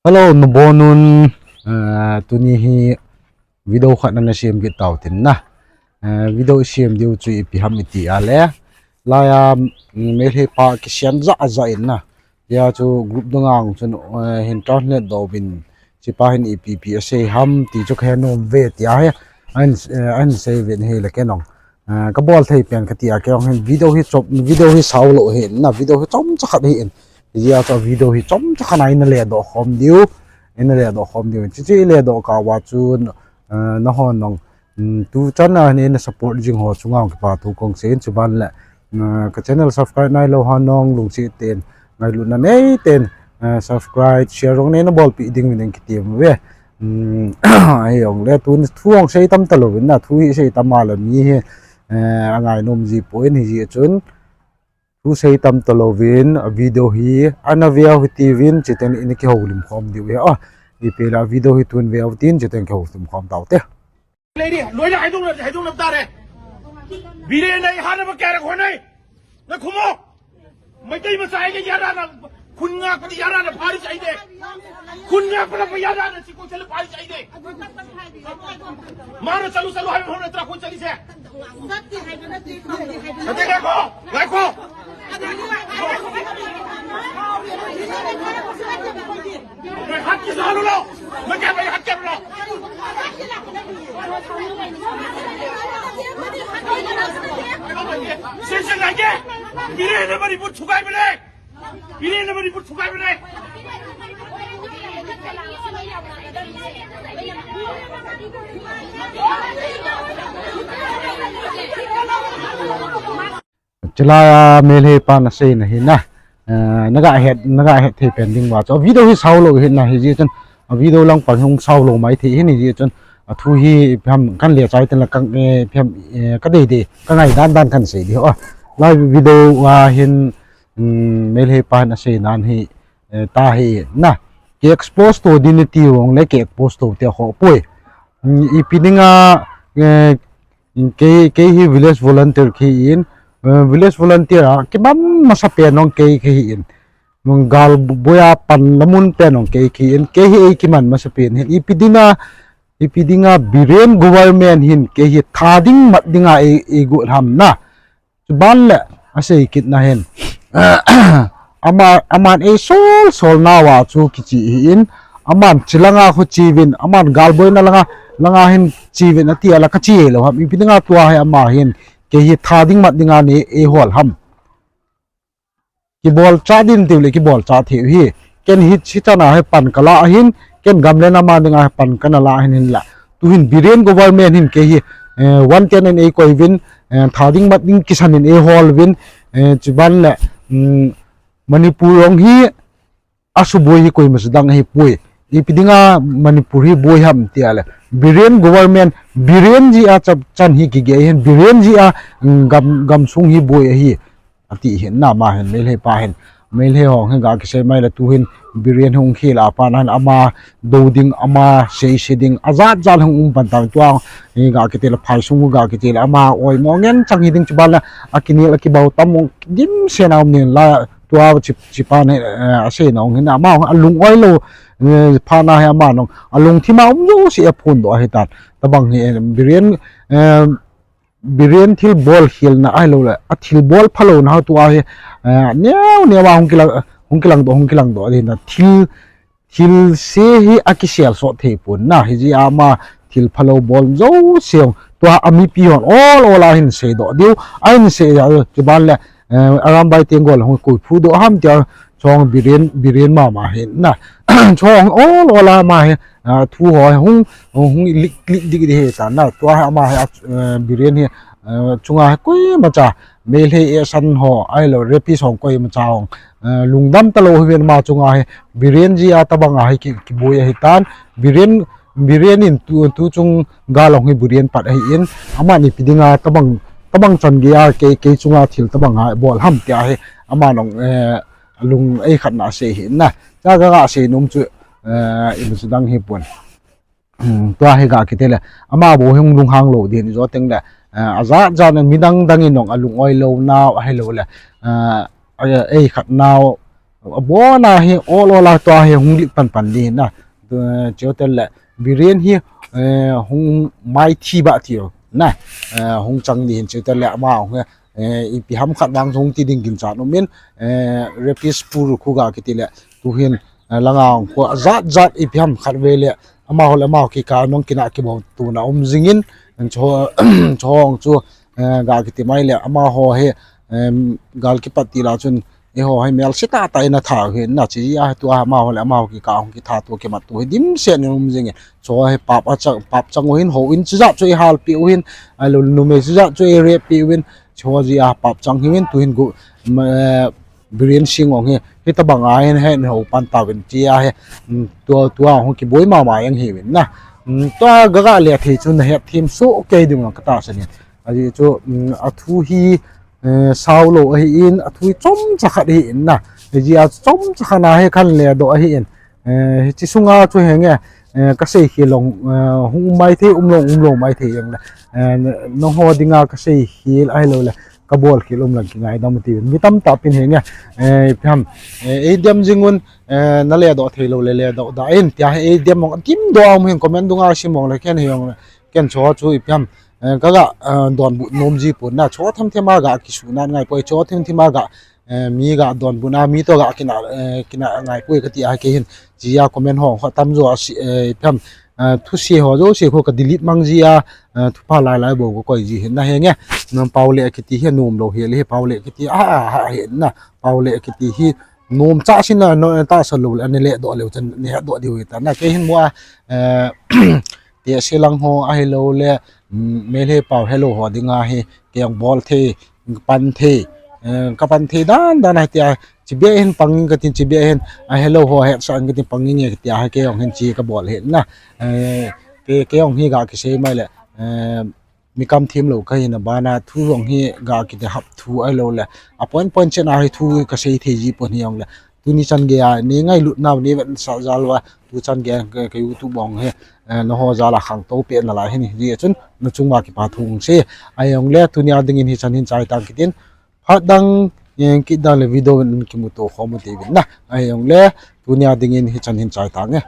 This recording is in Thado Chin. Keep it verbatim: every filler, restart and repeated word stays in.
Hello, nabonun, eh, tuni hi video khat ana sem kit tau tin na. Eh, video sem diu chu ipi ham iti a le. Laiya, mm, Meitei pa kisian ja ja in na. Tia chu group dang ang chun, eh, hin translate doh uvin. Hichepa hin ipi ipi asei ham ti chu kahe nom ve tia hi. Ahin, eh, ahin sei uvin hi le kei nong. Ah, kabol thei pen kati a, kei jong hin video hi chom, video hi sao lou hi in na, video hi chomcha khat hi in. Hijeh a chu video hi chomcha khat a ina ledoh khom diu, ina ledoh khom diu. Hiche chu iledoh kah uva chun, ah, nahon nong, um, tuchan a ina support jing ho chunga kipa thu kong sei in chuban le, ah, ka channel subscribe nailou ho nong lungset tah in, ngailutna nei tah in, ah, subscribe, share jong neina bolpeh ding uvin kati uve. Um, ahi jong le tun thu jong sei tam talou vin na, thu hi sei tam a le mi hi, eh, angai nom ji poi, hijeh chun thu sei tam talou vin, a video hi ana veu hiti uvin, chuteng le ina kihoulim khom diu hi a, ipi le a video hi tun veu tin, chuteng kihoulim khom tau te. ꯂꯩꯔꯤ꯫ ꯂꯣꯏꯅ ꯍꯥꯏꯗꯣꯛꯅ-, ꯍꯥꯏꯗꯣꯛꯅꯕ ꯇꯥꯔꯦ꯫ ꯕꯤꯔꯦꯟꯅ ꯑꯩ ꯍꯥꯠꯅꯕ ꯀꯌꯥꯔꯛ ꯍꯣꯠꯅꯩ꯫ ꯅꯪ ꯈꯨꯝꯃꯣ꯫ ꯃꯩꯇꯩ ꯃꯆꯥ ꯑꯩꯒ ꯌꯥꯔꯥꯅ ꯈꯨꯟ ꯉꯥꯛꯄꯗꯤ ꯌꯥꯔꯥꯅ ꯐꯥꯔꯤꯁꯦ ꯑꯩꯅꯦ꯫ ꯈꯨꯟ ꯉꯥꯛꯄ ꯂꯥꯛꯄ ꯌꯥꯔꯥꯅ ꯁꯤ ꯀꯣꯏꯆꯠꯂ ꯐꯥꯔꯤꯁꯦ ꯑꯩꯅꯦ꯫ ꯃꯥꯅ ꯆꯠꯂꯨ ꯆꯠꯂꯨ ꯍꯥꯏꯕ ꯃꯐꯝ ꯅꯠꯇ꯭ꯔꯥ ꯑꯩꯈꯣꯏ ꯆꯠꯂꯤꯁꯦ? ꯆꯠꯇꯦ ꯍꯥꯏꯕ ꯅꯠꯇꯦ, ꯐꯪꯗꯦ ꯍꯥꯏꯕ ꯅꯠꯇꯦ꯫ ꯉꯥꯏꯈꯣ, ꯉꯥꯏꯈꯣ꯫ ꯅꯣꯏ ꯍꯥꯠꯀꯦꯁꯨ ꯍꯥꯠꯂꯨ ꯂꯥꯎ꯫ ꯅꯣꯏ ꯀꯌꯥꯝ ꯂꯩ ꯍꯥꯠꯀꯦ ꯍꯥꯏꯕꯅꯣ? ꯁꯦ, ꯁꯦ, ꯉꯥꯏꯒꯦ꯫ ꯕꯤꯔꯦꯟꯅ ꯃꯅꯤꯄꯨꯔ ꯊꯨꯒꯥꯏꯕꯅꯦ꯫ ꯕꯤꯔꯦꯟꯅ ꯃꯅꯤꯄꯨꯔ ꯊꯨꯒꯥꯏꯕꯅꯦ꯫ Chulai a Meitei pan aseina hi na. Eh, naga het, naga het thei pen ding uva chu. Video hi sao lou hi na hijeh chun. A video lang pan hung sao lou mai thei hi hijeh chun. A thu hi ipi ham kan le chai ten la kan, eh, ipi ham, eh, ka dei dei. Ka ngai dan dan kan sei di ho. Lai video a hin, um, Meitei pan aseina hi, eh, ta hi na. Ki expose to ding nati vang le ki expose to te ho poi. Um, ipi dinga, eh, Kei, kei hi village volunteer kahi in, eh, village volunteer a kibang masa pen jong kei kahi in. Nung gal bu-, buia pan lamun pen jong kei kahi in. Kei hi ei kiman masa pen hin. Ipi dinga, ipi dinga Biren government hin kei hi tha ding mat dinga ei, ei got ham na. Chuban le, asei kit na hin. Ama, aman ei sol sol nauva chu kichi hi in, aman chilanga khu chi uvin, aman galboina langa, langa hin chi uvin ati a la kachi lou ham. Ipi dinga tua hi ama hin, kei hi tha ding mat dinga nei ei hol ham. Kibol cha din tiu le kibol cha thei hi. Ken hi chi chana hi pan kala hin, ken gam le nam a dinga hi pan kana la hin hin la. Tu hin Biren government hin kei hi, eh, wanted in ei koi uvin, eh, tha ding mat ding kisan in ei hol uvin, eh, chuban le, um, Manipur jong hi asuboi hi koima chu dang ahi poi. Ipi dinga Manipur hi boi ham tia le. Biren government, Biren jeh a chap chan hi kigei hin, Biren jeh a, um, gam, gamsung hi boi ahi. Ati hin na ama hin, Meitei pa hin. Meitei ho hin ga kisei mai le tu hin Biren hung khel a pan a hin ama do ding, ama sei sei ding, ajat jat hung um pan ta tua, hi ga kiti le phaisung ga kiti le ama oimo ngen chang hi ding chuban le, akinel akibau tam mong dimset na um nin la tua chi, chi pan hi, eh, asei na ong hin ama ong alung oi lou, eh, phat na hi ama nong alungthim a um jouse aphondoh ahi tan. Tabang hi, eh, Biren, eh, Biren thilbol khelna ahilou le, athilbol phalouna ho tua hi, eh, neo neo a hung kilang, hung kilang doh, hung kilang doh, ahi na thil, thil se hi akisel sot thei pon na, hijeh a ama thil phalou bol jouse tua amipi hon ol ol a hin seidoh diu, ahin sei a, chuban le, eh, Arambai Tenggol hung koi phudoh ham tia, Chong Biren, Biren mama hin na. Chong ol ol a ama hi, ah, thu ho hung, hung lik, lik dik di hi ta na. Tua hi ama hi, ah, Biren hi, ah, chunga hi koima cha. Meitei e san ho, ahilou, repi song koima cha hong. Ah, lungdam talou hi ven ama chunga hi. Biren jeh a tabang a hi ki, kiboi ahi tan. Biren, Biren in tu, tu chung gal ong hi Biren pat ahi in. Ama ni ipi dinga tabang, tabang chan gei a kei, kei chunga thil tabang a bol ham tia hi. Ama nong, eh, lung ei khat na sei hi na. Cha ga ga sei nom chu, eh, imu chu dang hi pon. Hmm, tua hi ga kiti le. Ama bou hung lunghang lou din jo teng le. Eh, ajat jat na midang dang in nong alung oi lou nau ahilou le. Eh, ei khat nau Abona hi ol ol a tua hi hung lit pan pan di na. Cheu tel le Biren hi hung mai thi ba ti na. Hung chang di hin cheu tel le ama hung ipi ham khat vang hung ti ding ginchat um in, Rapist Pur khu ga kiti le tuhin langa hung khu jat jat ipi ham khat ve le amaho le amaho kikah nong kinah kibol tuna um jingin, cho hung chu ga kiti mai le amaho hi gal kipat ti la chun eiho hi mel se tah tah in atha u hin na, chi a tua amaho le amaho kikah hung kitha tu kimat tu hi dimset in um jingin, cho hi pap a chang, pap chang u hin, houin chujat chu eihal peh u hin, ahilou numei chujat chu eirep peh u hin, cho ji a pap chang hi hin tuhin gu Biren Singh ong hi hitobang a hin hin hou pan tauvin chi a hi, tua tua hung kiboi mama jeng hiuvin na. Tua ga ga le thei chu nahet them soh kei ding a katahsan in. Ajeh chu athu hi sao lou ahin, athu hi chomcha khat ahin na. Hijeh a chomcha khat na hi kahin ledoh ahin. Hiche sunga chu henge, kasei khel long hung um mai thei, um long um lou mai thei jeng le, nangho dinga kasei khel ahiloule kabol khel um lang kingaidam u tin, mi tamtah pin henge, ipi ham, eidem jing un, naledoh theilou le ledoh da in tia hi eidem mong adim doh a um hin comment dunga sim mong le ken hijongle, ken cho chu ipi ham, kaga donbut nom ji pon na, cho themthem a ga kisuhnat ngaipoi, cho themthem a ga mi ga donbut a, mi toh ga kinah, kinah ngaipoi kati a kei hin, chi a comment ho kho tamjo a, ipi ham, thuse ho jouse kho ka delete mang ji a, thupha lai lai bou kakoi ji hin na henge, Paole kiti hi nom lou hel hi, Paole kiti a, a, hin na, Paole kiti hi nomcha sin na, tahsan lou le ana ledoh leu chun nahetdoh diu hita na, kei hin mo a, tehse lang ho ahiloule Meitei pao helou ho dinga hi kei jong bol thei, pan thei, kapan thei dan dan a tia, chibai hin pang in katin, chibai hin ahelou ho hetsah in katin, pang inge katia hi kei jong hin chi kabol hin na. Kei jong hi ga kisei mai le, mi kamthemlou kahi na bana thu jong hi ga kiti hap thu ahiloule, apoint point chen a hi thu kasei thei ji pon hijongle, tuni chan gei a nei ngailutnau nei vetsah jal uva, tu chan gei a ka YouTube ong hi nangho jal a khangtou peh nalai hin, hijeh chun nachung uva kipa thu hung sei. Ahijongle tunia dingin hichan hin chai tang kitin, phat dang, kit dang le video in kimuto khom u tivin na. Ahijongle tunia dingin hichan hin chai tange.